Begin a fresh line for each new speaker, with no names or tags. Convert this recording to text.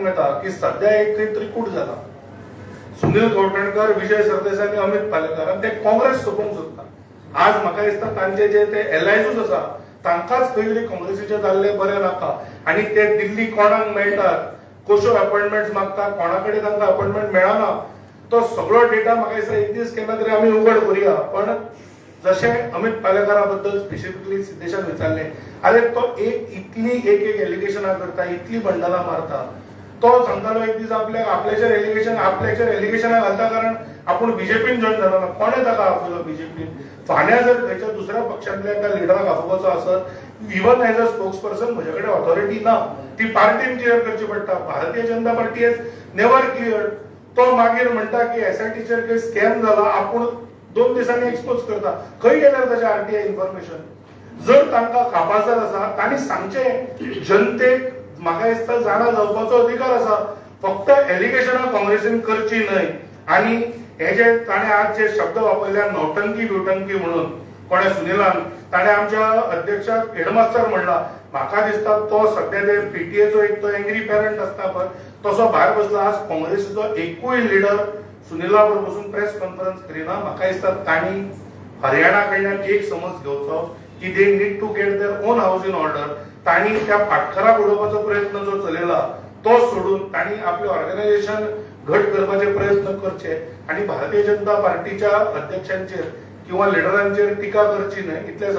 येता की सध्या एक थंय त्रिकूट जाला. सुनील कवठणकर, विजय सरदेसाय आनी अमित पालेकर आनी ते काँग्रेस सोंपोवंक सोदता. आज म्हाका दिसता तांचे जे ते एलायजूच आसा, तांकांच खंय तरी काँग्रेसीचे जाल्ले बरें नाका आनी ते दिल्ली कोणाक मेळटात, कश्यो अपॉइंटमेंट मागता, कोणा कडेन तांकां अपॉइंटमेंट मेळना, तो सगळो डेटा म्हाका दिसता एक दीस केन्ना तरी आमी उघड करुया. पण जशें अमित पालेकरा बद्दल स्पेसिफिकली सिद्धेशान विचारलें, अरे तो एक इतली एक एक एलिगेशनां करता, इतली बंडलां मारता. तो सांगतालो एक दीस आपल्याक आपल्याचेर एलिगेशनां घालता, कारण आपूण बीजेपीन जॉईन जालो ना. कोणें ताका आपयलो बीजेपीन? फाल्यां जर खंयच्या दुसऱ्या पक्षांतल्या एका लिडराक आपोवपाचो आसत, even as a spokes person म्हजे कडेन ऑथॉरिटी ना, ती पार्टीन क्लियर करची पडटा. Bharatiya Janata party has never clear. तो मागीर म्हणटा की एसआयटीचेर काही स्कॅम जाला, आपूण 2 दिसांनी एक्सपोज करता. खंय गेल्यार ताचे आरटीआय इन्फॉर्मेशन? जर तांकां कापासार आसा, तांणी सांगचें जनतेक. म्हाका दिसता जाणा जावपाचो अधिकार आसा. फक्त एलिगेशनां काँग्रेसीन करची न्हय. आणि हे जे ताणें आज जे शब्द वापरले, नौटंकी बिवटंकी म्हणून, कोणें, सुनिलान, ताणें आमच्या अध्यक्षाक हेडमास्टर म्हणला. म्हाका दिसता तो सध्या ते पीटीएचो एक तो एंग्री पेरंट आसता पळय, तसो भायर बसला. आज काँग्रेसीचो एकूय लिडर सुनिला बरोबर बसून प्रेस कॉन्फरन्स करिना. म्हाका दिसता तांणी हरियाणा कडल्यान एक समज घेवचो की they need to get their own house in order. तांणी त्या पाटकराक उडोवपाचो प्रयत्न जो चलयला तो सोडून तांणी आपले ऑर्गनायझेशन घट करपाचे प्रयत्न करचे आणि भारतीय जनता पार्टीच्या अध्यक्षांचेर किंवा लिडरांचेर टिका करची न्हय, इतलें सांग.